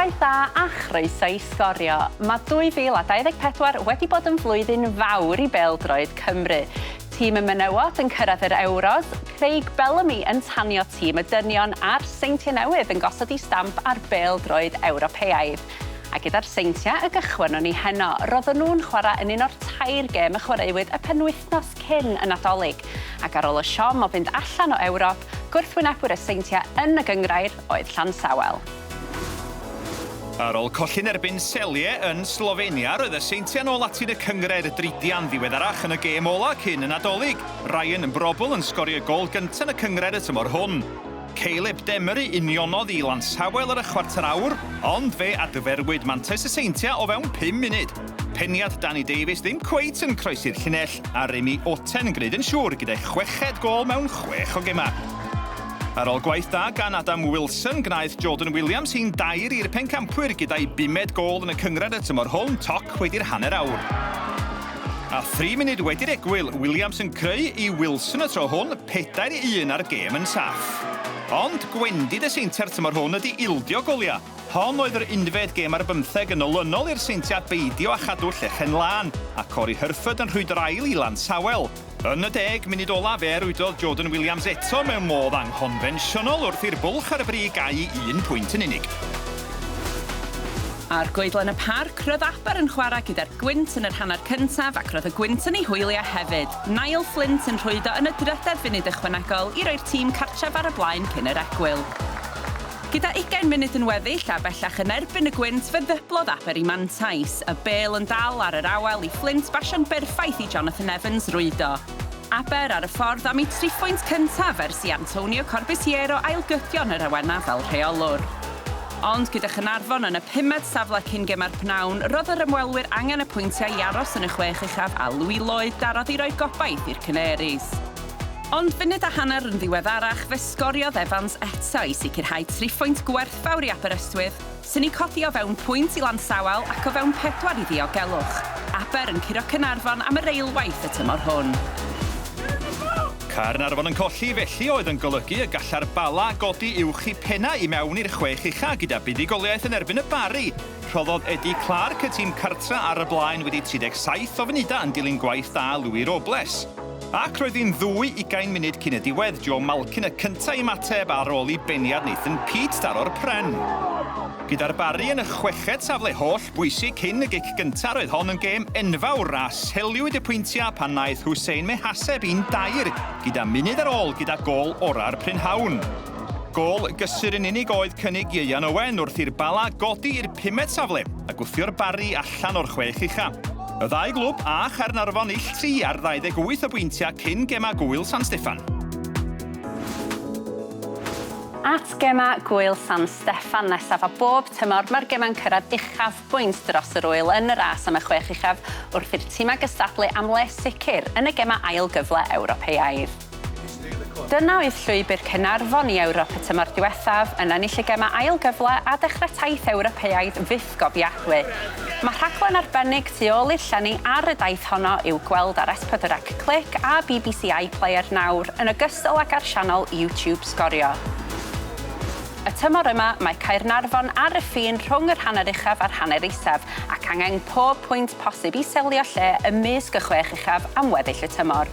Noswaith dda a chroeso i Sgorio. Mae 2024 wedi bod yn flwyddyn fawr i bêl-droed Cymru. Tîm y menywod yn cyrraedd yr Ewros, Craig Bellamy yn tanio tîm y dynion a'r Seintiau Newydd yn gosod eu stamp ar bêl-droed Ewropeaidd. A gyda'r Seintiau y gychwynnon ni heno, roedden nhw'n chwarae yn un o'r tair gêm y chwaraewyd y penwythnos cyn y Nadolig. Ac ar ôl y siom o fynd allan o Ewrop, gwrthwynebwyr y Seintiau yn y gynghrair oedd Llansawel. Ar ôl colli'n erbyn Celje yn Slofenia, roedd y Seintiau'n ôl ati yn y cynghrair dridiau'n ddiweddarach yn y gêm ola' cyn y Nadolig. Ryan Brobbel yn sgorio gôl gynta' yn y cynghrair y tymor hwn. Caleb Demery unionodd i Lansawel ar y chwarter awr, ond fe adferwyd mantais y Seintiau o fewn pum munud. Peniad Danny Davies ddim cweit yn croesi'r llinell, a Remi Otten yn gwneud yn siŵr gyda'i chweched gôl mewn chwech o gemau. Ar ôl gwaith da gan Adam Wilson, gwnaeth Jordan Williams hi'n dair i'r pencampwyr gyda'i bumed gôl yn y cynghrair y tymor hwn, toc wedi'r hanner awr. A thri munud wedi'r egwyl, Williams yn creu i Wilson y tro hwn, 4 i 1 a'r gêm yn saff. Ond gwendid y Seintiau'r tymor hwn ydy ildio goliau. Hon oedd yr unfed gêm ar bymtheg yn olynol i'r Seintiau beidio â chadw llechen lân, a Corey Hurford yn rhwydo'r ail i Lansawel. Yn y deg munud olaf fe rwydodd Jordan Williams eto mewn modd anghonfensiynol wrth i'r bwlch ar y brig gau i un pwynt yn unig. Ar goedlan y parc, roedd Aber yn chwarae gyda'r gwynt yn yr hanner cyntaf ac roedd y gwynt yn ei hwyliau hefyd. Niall Flint yn rhwydo yn y drydedd funud ychwanegol i roi'r tîm cartref ar y blaen cyn yr egwyl. Gyda ugain munud yn weddill a bellach yn erbyn y gwynt fe ddyblodd Aber i mantais, y bêl yn dal ar yr awel i Fflint basio'n berffaith i Jonathan Evans rwydo. Aber ar y ffordd am eu triphwynt cyntaf ers i Antonio Corbisiero ailgydio yn yr awenau fel rheolwr. Ond gyda Chaernarfon yn y pumed safle cyn gemau'r pnawn, roedd yr ymwelwyr angen y pwyntiau i aros yn y chwech uchaf a Louis Lloyd darodd i roi gobaith i'r Canaries. Ond funud a hanner yn ddiweddarach fe sgoriodd Evans eto i sicrhau triphwynt gwerthfawr i Aberystwyth, sy'n eu codi o fewn pwynt i Lansawel ac o fewn pedwar i ddiogelwch. Aber yn curo Caernarfon am yr eilwaith y tymor hwn. Caernarfon yn colli felly oedd yn golygu y gallai'r Bala godi uwch eu pennau i mewn i'r chwech ucha gyda buddugoliaeth yn erbyn y Barri. Rhoddodd Eddie Clarke y tîm cartra ar y blaen wedi 37 o funudau yn dilyn gwaith da Louis Robles. Ac roedd hi'n ddwy ugain munud cyn y diwedd, Joe Malkin y cyntaf i ymateb ar ôl i beniad Nathan Peate daro'r pren. Gyda'r Barri yn y chweched safle holl bwysig cyn y gic gyntaf roedd hon yn gêm enfawr a seliwyd y pwyntiau pan wnaeth Hussein Mehaseb un dair gyda munud ar ôl gyda gôl orau'r prynhawn. Gôl gysur yn unig oedd cynnig Ieuan Owen wrth i'r Bala godi i'r pumed safle a gwthio'r Barri allan o'r chwech ucha. Y ddau glwb a Chaernarfon ill tri ar 28 o bwyntiau cyn gemau Gŵyl San Steffan. At gemau Gŵyl San Steffan nesaf a bob tymor mae'r gemau'n cyrraedd uchafbwynt dros yr ŵyl yn y ras am y chwech uchaf wrth i'r timau gystadlu am le sicr yn y gemau ail gyfle Ewropeaidd. Dyna oedd llwybr Caernarfon i Ewrop y tymor diwethaf, yn ennill y gemau ail gyfle a dechrau taith Ewropeaidd fythgofiadwy. Mae rhaglen arbennig tu ôl i'r llenni ar y daith honno i'w gweld ar S4C Clic a BBC iPlayer nawr, yn ogystal ag ar sianel YouTube Sgorio. Y tymor yma, mae Caernarfon ar y ffin rhwng yr hanner uchaf a'r hanner isaf, ac angen pob pwynt posib i selio lle ymysg y chwech uchaf am weddill y tymor.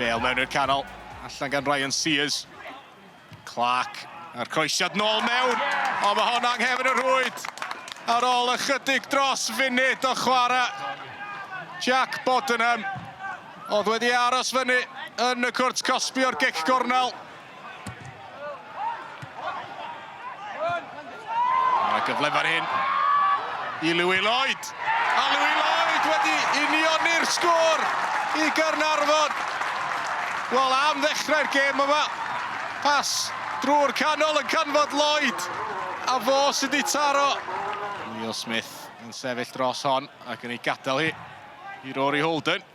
Bale mewn i'r canol, allan gan Ryan Sears. Clark, a'r croesiad nôl mewn, ond mae hon anghefn y rhwyd. Ar ôl ychydig dros funud o chwarae, Jack Bodenham oedd wedi aros fyny yn y cwrt cosbi o'r gic gornel. Mae gyfle fan hyn i Louis Lloyd. A Louis Lloyd wedi unioni'r sgôr i Gaernarfon. Wel, am ddechrau'r gêm yma. Pas drwy'r canol yn canfod Lloyd. A fo sydd wedi taro. Neil Smith yn sefyll dros hon ac yn ei gadael hi i Rory Holden.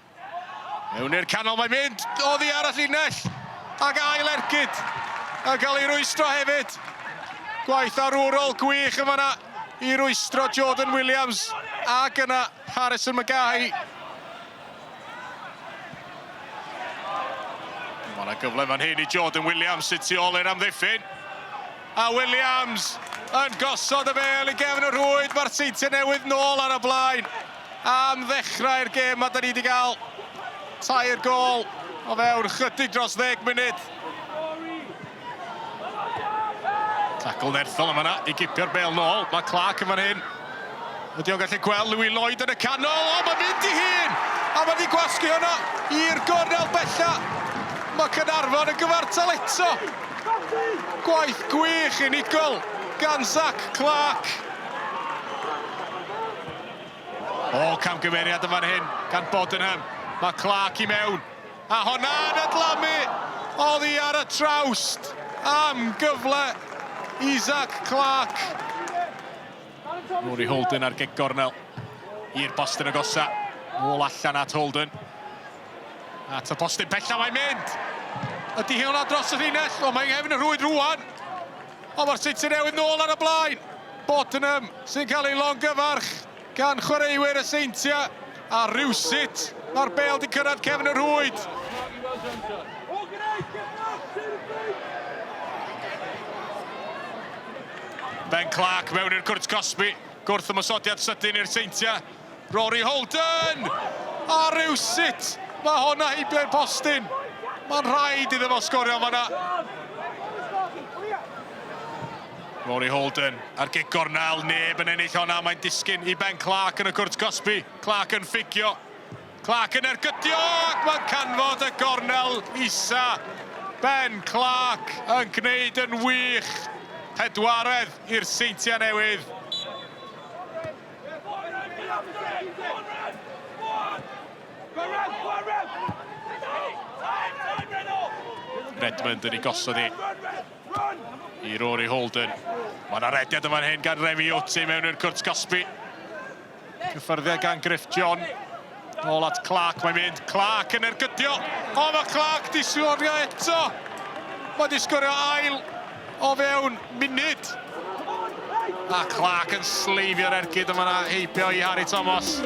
Mewn i'r canol mae'n mynd, oddi ar y llinell, ac ail ergyd yn cael ei rwystro hefyd. Gwaith arwrol gwych yn fanna i rwystro Jordan Williams ac yna Harrison McGahey. Mae yna gyfle fan hyn i Jordan Williams sydd tu ôl i'r amddiffyn. A Williams yn gosod y bêl i gefn y rhwyd. Mae'r Seintiau Newydd nôl ar y blaen am ddechrau'r gêm. Mae da ni wedi cael tair gôl o fewn chydig dros ddeg munud. Tacl nerthol yma i gipio'r bêl nôl. Mae Clark yn fan hyn. Ydy o'n gallu gweld Louis Lloyd yn y canol? O, mae'n mynd i hun! A mae wedi gwasgu hwnna i'r gornel bella. Mae Caernarfon yn gyfartal eto. Gwaith gwych unigol gan Zach Clark. O, camgymeriad yn fan hyn gan Bodenham. Mae Clark i mewn. A honna'n adlamu oddi ar y trawst am gyfle Isaac Clark. Rory Holden ar gic gornel i'r postyn agosa. Nôl allan at Holden. At y postyn pella mae'n mynd. Ydy hwnna dros y llinell? O, mae'n nghefn y rhwyd rwan. O, mae'r Seintiau Newydd nôl ar y blaen. Bodenham sy'n cael ei longyfarch gan chwaraewyr y Seintiau. A rywsut, mae'r bêl 'di cyrraedd cefn y rhwyd. Ben Clark mewn i'r cwrt cosbi. Gwrth ymosodiad sydyn i'r Seintiau. Rory Holden! A rywsut, mae honna heibio'r postyn. Mae'n rhaid iddo fo sgorio fanna. Rory Holden ar gic gornel, neb yn ennill honna, mae'n disgyn i Ben Clark yn y cwrt cosbi. Clark yn ffugio. Clark yn ergydio ac mae'n canfod y gornel isa. Ben Clark yn gwneud yn wych. Pedwaredd i'r Seintiau Newydd. Redmond yn ei gosod hi i Rory Holden. Mae yna rediad yma'n hyn gan Remy Ote mewn i'r cwrt cosbi. Cyffyrddiad gan Griff John. Nôl at Clark, mae'n mynd. Clark yn ergydio. O, mae Clark di sgorio eto. Mae di sgorio ail o fewn munud. A Clark yn sleifio'r ergyd yma na heibio i Harry Thomas.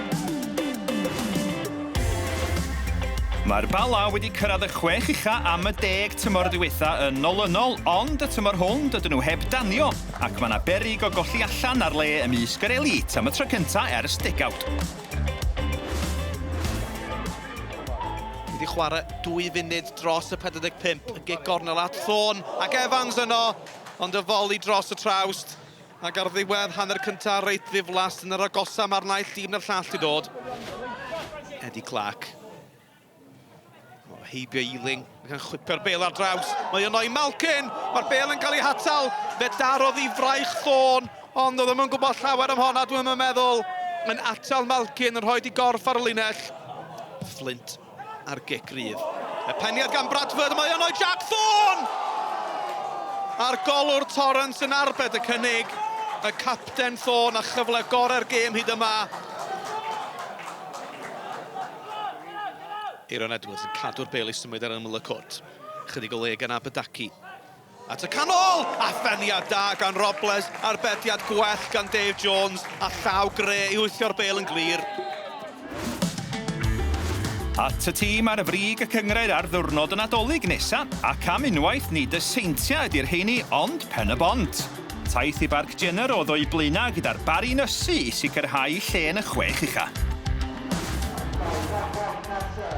Mae'r Bala wedi cyrraedd y chwech ucha am y deg tymor diwetha yn olynol, ond y tymor hwn dydyn nhw heb danio, ac mae 'na beryg o golli allan ar le ymysg yr elite am y tro cynta ers degawd. Wedi chwarae dwy funud dros y 45, y gic gornel at Thorne ac Evans yno, ond y foli dros y trawst. Ac ar ddiwedd hanner cynta reit ddiflas yn yr agosa mae'r naill dîm na'r llall i ddod. Eddie Clark. O, heibio Ealing, ac yn chwipio'r bel ar draws. Mae yno i Malkin, mae'r bel yn cael ei hatal. Fe darodd i fraich Thorne, ond oedd ddim yn gwybod llawer am honna, dwi'n meddwl. Yn atal Malkin, yn rhoi di gorff ar y linell. Flint ar gic rydd. Y peniad gan Bradford, mae yno i Jack Thorne! A'r golwr Torrance yn arbed y cynnig. Y capten Thorne a chyfle gorau'r gêm hyd yma. Aaron Edwards yn cadw'r bel i symud ar ymyl y cwrt. Chydig o le gan Aberdaki. At y canol! A pheniad da gan Robles, arbediad gwell gan Dave Jones, a llaw gre i wythio'r bel yn glir. At y tîm ar frig y cynghrair ar ddiwrnod y Nadolig nesa, ac am unwaith nid y Seintiau ydi'r rheini ond Pen-y-bont. Taith i Barc Jenner oedd o'u blaenau gyda'r Barri'n ysu i sicrhau lle yn y chwech ucha.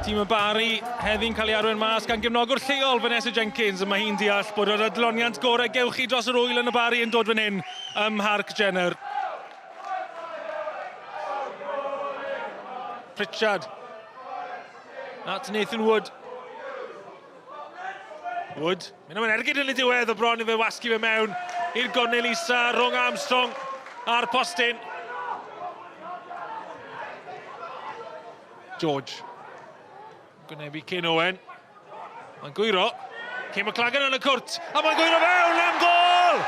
Tîm y Barri heddi'n cael ei arwain mas gan gefnogwr lleol Vanessa Jenkins a mae hi'n deall bod yr adloniant gorau gewch chi dros yr ŵyl yn y Barri yn dod fan hyn ym Mharc Jenner. Pritchard at Nathan Wood. Wood, mynd am yn ergyd yn y diwedd o bron i fe wasgu fe mewn i'r gornel isa rhwng Armstrong a'r postyn. George. Gwynebu Cyn Owen. Mae'n gwyro. Cyn McLagan yn y cwrt. A mae'n gwyro fewn am gol!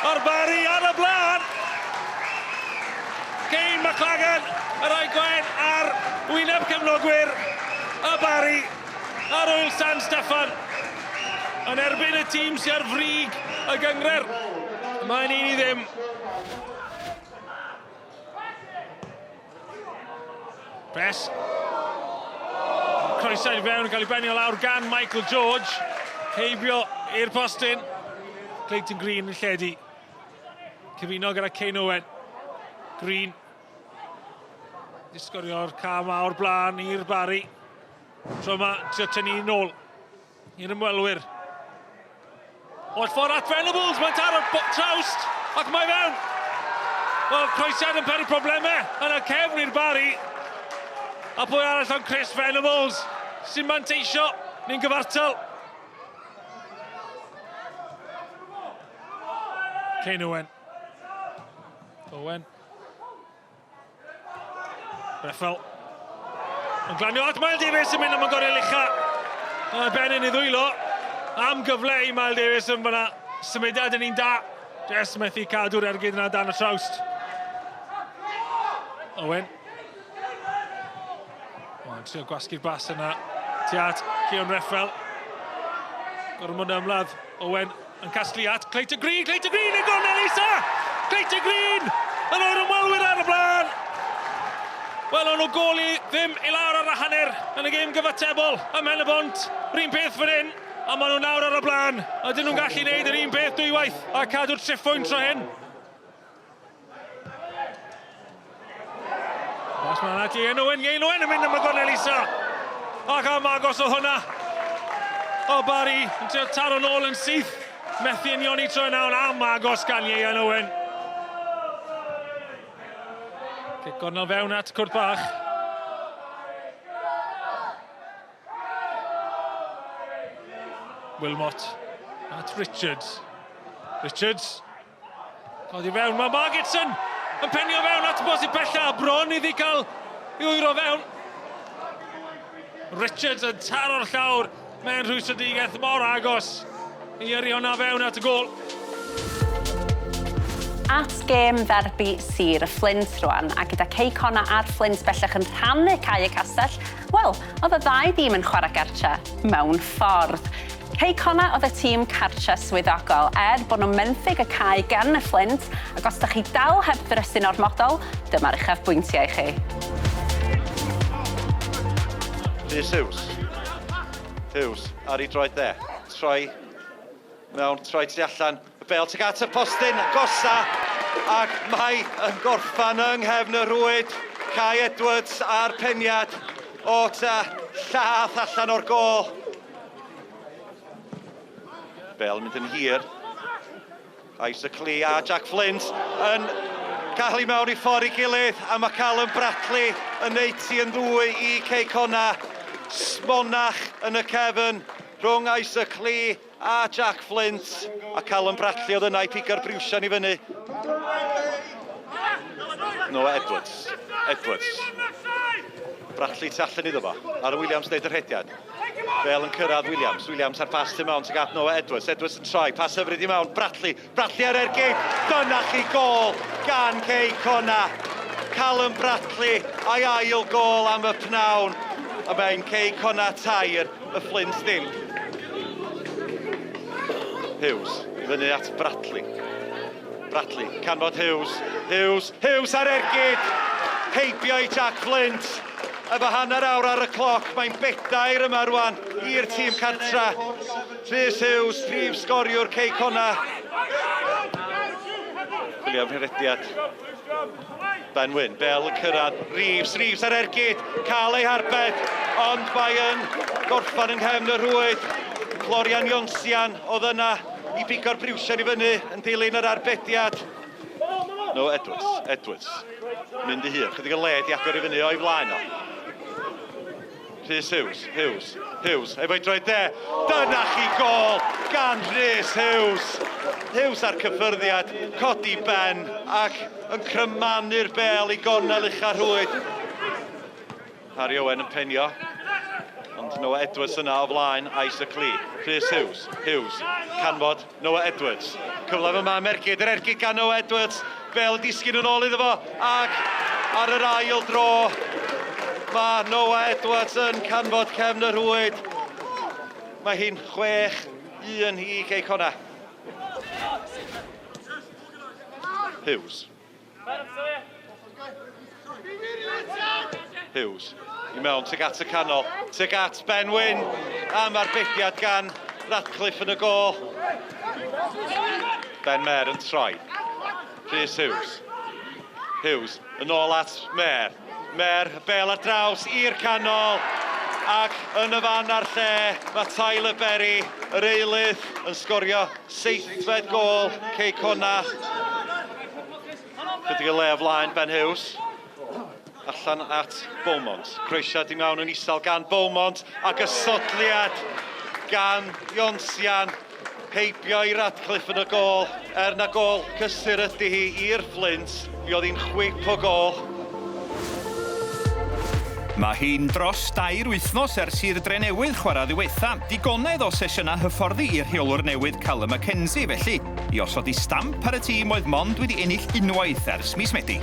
O'r Barri ar y blaen! Kane McLagan, y rhai gwen ar wyneb cefnogwyr y Barri ar ŵyl San Steffan yn erbyn y tîm sy'n ar frig y gyngrer. Mae'n un i ddim. Press. Croesiad i fewn yn cael ei benio lawr gan Michael George. Heibio i'r postyn. Clayton Green yn lledu. Cyfuno gyda Kane Owen. Green. Di sgorio'r cam mawr blaen i'r Barry. Tro yma, trio tynnu nôl i'r ymwelwyr. O'r ffordd at Venables, mae'n taro trawst, ac mae fewn. Wel, croesiad yn peri problemau yn y cefn i'r Barry. A pwy arall ond Chris Venables sy'n manteisio, ni'n gyfartal. Kane Owen. Owen. Reffel. Yn glanio at Mael Davies yn mynd am y gorau ucha. Mae Ben yn ei ddwylo. Am gyfle i Mael Davies yn fyna. Symudiad yn un da. Jess methu cadw'r ergyd yna dan y trawst. Owen. Mae'n trio gwasgu'r bas yna. Tiat, Cion Reffel. Gormod ymladd. Owen yn casglu at Clayton Green, Clayton Green yn gornel isa! Clayton Green yn o'r ymwelwyr ar y blaen! Wel, o'n nhw gôl i ddim i lawr ar y hanner yn y gêm gyfatebol ym Mhen y Bont. Yr un peth fan hyn, a maen nhw nawr ar y blaen. Ydyn nhw'n gallu gwneud yr un peth dwywaith a cadw'r triphwynt tro hyn? Os mae'n at Ian Owen, Ian Owen yn mynd am y gornel isa. Ac am agos oedd hwnna. O Barry yn trio taro nôl yn syth. Methu unioni tro yna, ond am agos gan Ian Owen. Cic gornel fewn at Cwrt Bach. Wilmot at Richards. Richards Codi fewn, mae Margetson yn penio fewn at bosib pella, bron iddi cael i wyro fewn. Richards yn taro'r llawr mewn rhwystredigaeth mor agos i yrru hwnna fewn at y gôl. At gêm dderbi Sir y Fflint rwan, a gyda Cei Connah a'r Fflint bellach yn rhannu cae y castell, wel, oedd y ddau dîm yn chwarae gartre mewn ffordd. Cei Connah oedd y tîm cartre swyddogol, er bod nhw'n menthyg y cae gan y Fflint, ac os da chi dal heb ddrysu'n ormodol, dyma'r uchafbwyntiau i chi. Rhys Hughes. Hughes ar ei droed dde. Troi mewn, troi tu allan. Y bel tuag at y postyn, gosa, ac mae yn gorffan yng nghefn y rhwyd. Kai Edwards a'r peniad o ta llath allan o'r gôl. Bel mynd yn hir. Isaac Lee a Jack Flint yn cael i mewn i ffordd i gilydd a mae Callum Bradley yn neud ti yn ddwy i Cei Connah. Smonach yn y cefn rhwng Isaac Lee a Jack Flint a Callum Bradley oedd yna i pigo'r briwsion i fyny. Noah Edwards. Edwards. Bradley tu allan iddo fo. Aaron Williams wneud y rhediad. Bale yn cyrraedd Williams. Williams ar pas tu mewn tuag at Noah Edwards. Edwards yn troi. Pas hyfryd i mewn. Bradley. Bradley ar ergyd. Dyna chi gôl gan Cei Connah. Callum Bradley a'i ail gôl am y pnawn. A mae'n Cei Connah tair, y Fflint dim. Hughes i fyny at Bradley. Bradley, canfod Hughes, Hughes, Hughes ar ergyd! Heibio i Jack Flint. Efo hanner awr ar y cloc, mae'n bedair yma rwan i'r tîm cartra. Rhys Hughes, prif sgoriwr Cei Connah. Chwilio am rhediad. Ben Wyn, Bell yn cyrraedd, Reeves, Reeves ar ergyd, cael ei harbed, ond mae yn gorffan yng nghefn y rhwyd. Florian Jonsian oedd yna i bigo'r briwsion i fyny yn dilyn yr arbediad. No, Edwards, Edwards, mynd i hir, chydig o led i agor i fyny o'i flaen o. Rhys Hughes, Hughes, Hughes, efo'i droed dde. Dyna chi gôl gan Rhys Hughes. Hughes a'r cyffyrddiad, codi ben ac yn crymanu'r bêl i gornel ucha rhwyd. Harry Owen yn penio, ond Noah Edwards yna o flaen Isaac Lee. Rhys Hughes, Hughes, canfod Noah Edwards. Cyfle yma am ergyd, yr ergyd gan Noah Edwards. Bel yn disgyn yn ôl iddo fo, ac ar yr ail dro, mae Noah Edwards yn canfod cefn y rhwyd. Mae hi'n 6-1 i Cei Connah. Hughes. Hughes i mewn tuag at y canol, tuag at Ben Wyn am arbediad gan Radcliffe yn y gôl. Ben Mair yn troi. Rhys Hughes. Hughes yn ôl at Mair. Mair, bel ar draws i'r canol ac yn y fan a'r lle mae Tyler Berry, yr eilydd, yn sgorio seithfed gôl Cei Connah. Chydig o le o flaen Ben Hughes. Allan at Beaumont. Croesiad i mewn yn isel gan Beaumont ac ysodliad gan Ionsian. Heibio i Radcliffe yn y gôl. Er na gôl cysur ydy hi i'r Fflint, mi oedd hi'n chwip o gôl. Mae hi'n dros dair wythnos ers i'r Drenewydd chwarae ddiwetha. Digonedd o sesiynau hyfforddi i'r rheolwr newydd Callum McKenzie, felly, i osod ei stamp ar y tîm oedd mond wedi ennill unwaith ers mis Medi.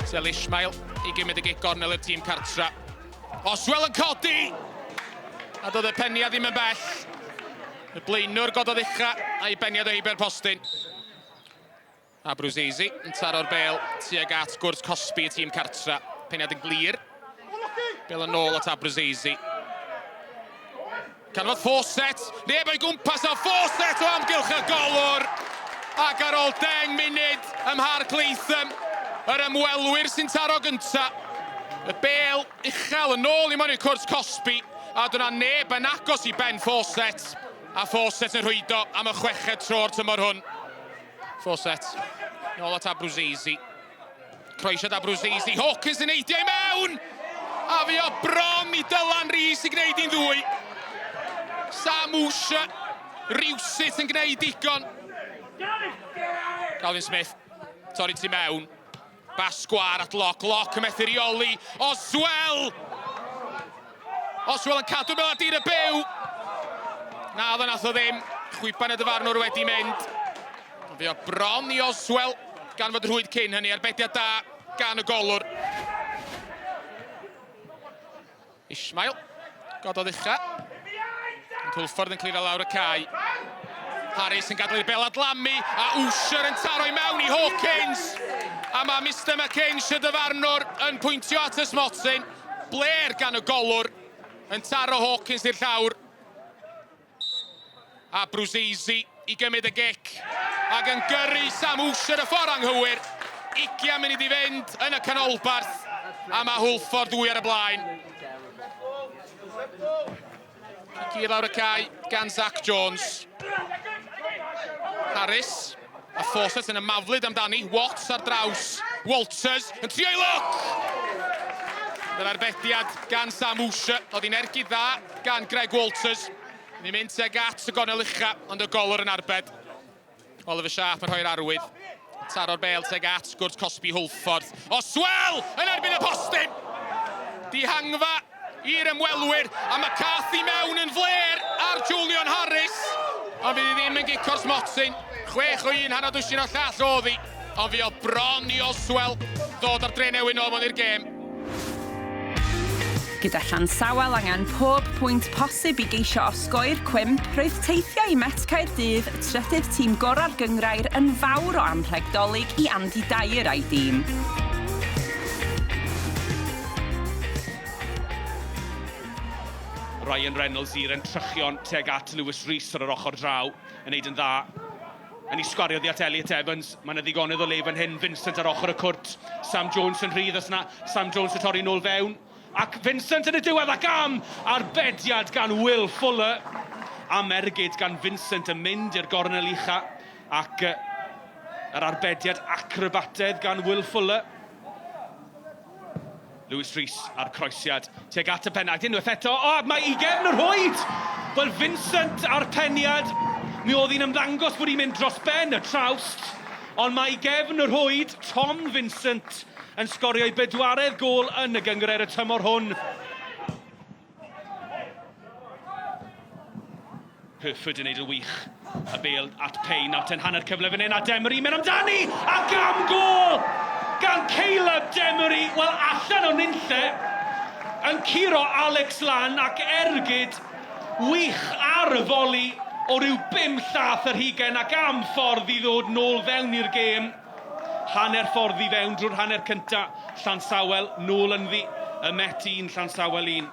Sel Ishmael i gymryd y gic gornel i'r tîm cartra. Oswell yn codi! A doedd y peniad ddim yn bell. Y blaenwr gododd ucha a'i beniad o heibio'r postyn. A Bruzzese yn taro'r bel tuag at gwrs cosbi y tîm cartra. Peniad yn glir. Bel yn ôl at Abruzzese. Canfod Fawcett, neb o'i gwmpas a Fawcett o amgylch y golwr. Ac ar ôl 10 munud ym Mharc Latham, yr ymwelwyr sy'n taro gynta. Y bel uchel yn ôl i mewn i'r cwrs cosbi, a dyna neb yn agos i Ben Fawcett. A Fawcett yn rhwydo am y chweched tro'r tymor hwn. Fawcett, nôl at Abruzzese. Croesiad Abruzzese, Hawkins yn neidio i mewn! A fi o bron i Dylan Rees i gwneud hi'n ddwy. Sam Usher, rywsut yn gwneud digon. Calvin Smith, torri tu mewn. Bas sgwâr at Lock, Lock yn methu reoli. Oswell! Oswell yn cadw bel ar dir y byw. Na, oedd nath o ddim. Chwiban y dyfarnwr wedi mynd. Fe o bron i Oswell gan fod rhwyd cyn hynny. Arbediad da gan y golwr. Ishmael, gododd ucha. Ond Hwlffordd yn clirio lawr y cae. Harris yn gadael i'r bel adlamu, a Usher yn taro i mewn i Hawkins. A mae Mr McKinch, y dyfarnwr, yn pwyntio at y smotyn. Blair gan y golwr yn taro Hawkins i'r llawr. A Bruzzese i gymryd y gic ac yn gyrru Sam Usher y ffordd anghywir. 20 munud i fynd yn y canolbarth a mae Hwlffordd ddwy ar y blaen. Cic i lawr y cae gan Zach Jones. Harris a Fawcett yn ymaflyd amdani. Watts ar draws. Walters yn trio i lwc! Yr arbediad gan Sam Usher. Oedd hi'n ergyd dda gan Greg Walters. Ni'n mynd tuag at y gornel ucha, ond y golwr yn arbed. Oliver Sharp yn rhoi'r arwydd. Taro'r bel tuag at gwrt cosbi Hwlffordd. Oswell yn erbyn y postyn! Dihangfa i'r ymwelwyr, a McCarthy mewn yn fler ar Julian Harris. Ond fydd hi ddim yn gico'r smotyn. 6 o un, hanner dwsin o llall oedd hi. Ond fi oedd bron i Oswell ddod ar dre newydd nôl mewn i'r gêm. Gyda Llansawel angen pob pwynt posib i geisio osgoi'r cwymp, roedd teithio i Met Caerdydd, trydydd tîm gorau'r gynghrair, yn fawr o anrheg Dolig i Andy Dyer a'i dîm. Ryan Reynolds i'r entrychion tuag at Lewis Rees ar yr ochr draw, yn neud yn dda. Yn ei sgwario oddi at Elliot Evans. Mae yna ddigonedd o le fan hyn. Vincent ar ochr y cwrt. Sam Jones yn rhydd os na. Sam Jones yn torri nôl fewn. Ac Vincent yn y diwedd ac am arbediad gan Will Fuller. Am ergyd gan Vincent yn mynd i'r gornel ucha. Ac yr arbediad acrobatedd gan Will Fuller. Lewis Rees a'r croesiad tuag at y pen. Ac unwaith eto, o, mae i gefn y rhwyd! Wel, Vincent a'r peniad, mi oedd hi'n ymddangos bod hi'n mynd dros ben y trawst, ond mae i gefn y rhwyd, Tom Vincent yn sgorio ei bedwaredd gôl yn y gynghrair y tymor hwn. Hereford yn neud yn wych. Y bêl at Payne, nawr ten hanner cyfle fan hyn, a Demery mynd amdani! Ac am gôl gan Caleb Demery! Wel, allan o nunlle, yn curo Alex Lan ac ergyd wych ar y foli o ryw bum llath ar hugain ac am ffordd i ddod nôl fewn i'r gêm. Hanner ffordd i fewn drwy'r hanner cynta. Llansawel nôl ynddi. Y Met 1, Llansawel 1.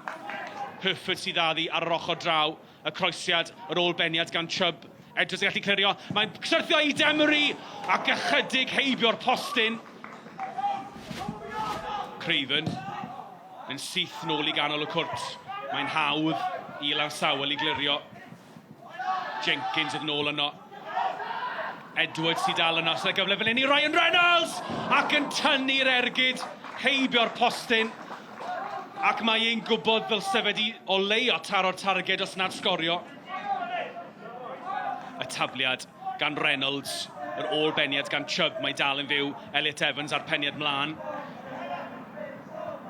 Hereford sydd â ddi ar yr ochr draw. Y croesiad, yr ôl-beniad gan Chubb. Edwards yn gallu clirio. Mae'n syrthio i Demery ac ychydig heibio'r postyn. Craven yn syth nôl i ganol y cwrt. Mae'n hawdd i Lansawel i glirio. Jenkins oedd nôl yno. Edwards sydd dal yno. Sydd gyfle fel hyn i Ryan Reynolds! Ac yn tynnu'r ergyd heibio'r postyn. Ac mae e'n gwybod ddylse fe di o leio taro'r targed os nad sgorio. Y tafliad gan Reynolds, yr ôl-beniad gan Chubb, mae dal yn fyw. Elliot Evans a'r peniad mlaen.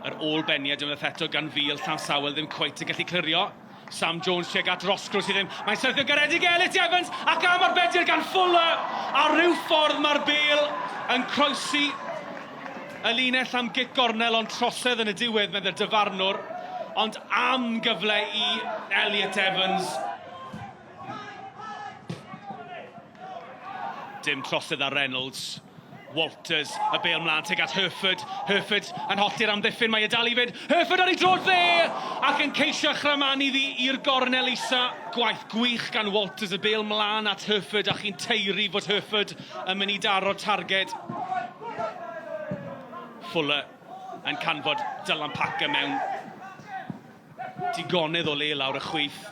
Yr ôl-beniad unwaith eto gan Fil, Llansawel ddim cweit yn gallu clirio. Sam Jones tuag at Roscrow sydd ddim. Mae'n syrthio garedig Elliot Evans ac am arbediad gan Fuller. A rhyw ffordd mae'r bêl yn croesi y linell am gic gornel ond trosedd yn y diwedd meddai'r dyfarnwr. Ond am gyfle i Elliot Evans. Dim trosedd ar Reynolds. Walters, y bêl mlaen tuag at Hereford. Hereford yn hollti'r amddiffyn, mae e dal i fynd. Hereford ar ei droed dde! Ac yn ceisio chramanu ddi i'r gornel isa. Gwaith gwych gan Walters, y bêl mlaen at Hereford, a chi'n taeru fod Hereford yn mynd i daro targed. Fuller yn canfod Dylan Packer mewn digonedd o le lawr y chwith.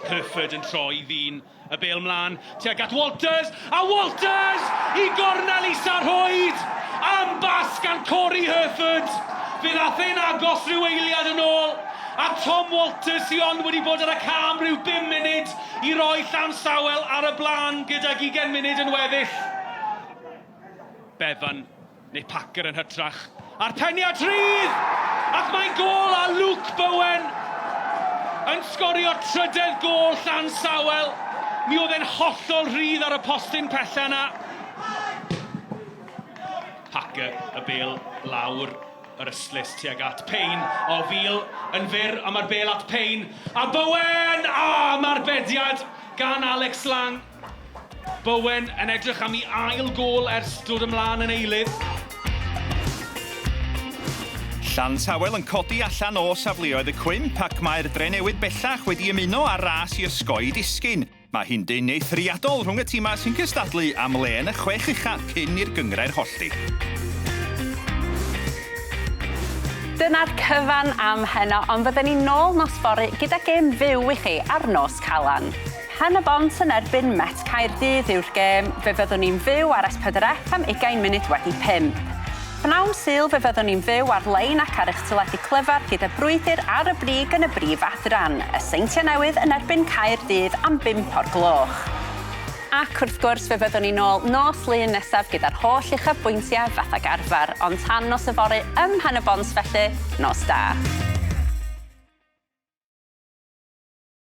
Hereford yn troi ddyn Y bêl mlaen tuag at Walters, a Walters i gornel isa'r rhwyd! Am bas gan Corey Herford! Fe ddath e'n agos rhyw eiliad yn ôl, a Tom Walters sy ond wedi bod ar y cae am ryw bum munud i roi Llansawel ar y blaen gydag ugain munud yn weddill. Bevan neu Packer yn hytrach. A'r peniad rhydd! Ac mae'n gôl a Luke Bowen yn sgorio trydedd gôl Llansawel. Mi oedd e'n hollol rhydd ar y postyn pella yna. Packer, y bêl lawr yr ystlys tuag at Payne. O, Fil yn fyr, a mae'r bêl at Payne. A Bowen! A, mae'r bediad gan Alex Lang. Bowen yn edrych am ei ail gôl ers dod ymlaen yn eilydd. Llansawel yn codi allan o safleoedd y cwymp ac mae'r Drenewydd bellach wedi ymuno â'r ras i osgoi disgyn. Mae hi'n dynn eithriadol rhwng y timau sy'n cystadlu am le yn y chwech ucha cyn i'r gynghrair hollti. Dyna'r cyfan am heno, ond fydden ni nôl nos fory gyda gêm fyw i chi ar Nos Calan. Pen-y-bont yn erbyn Met Caerdydd yw'r gêm, fe fyddwn ni'n fyw ar S4C am ugain munud wedi pump. Pnawn Sul fe fyddwn ni'n fyw ar-lein ac ar eich teledu clyfar gyda brwydr ar y brig yn y brif adran, y Seintiau Newydd yn erbyn Caerdydd am bump o'r gloch. Ac wrth gwrs fe fyddwn ni nôl nos Lun nesaf gyda'r holl uchafbwyntiau fath ag arfer, ond tan nos yfory ym Mhen-y-bont felly, nos da.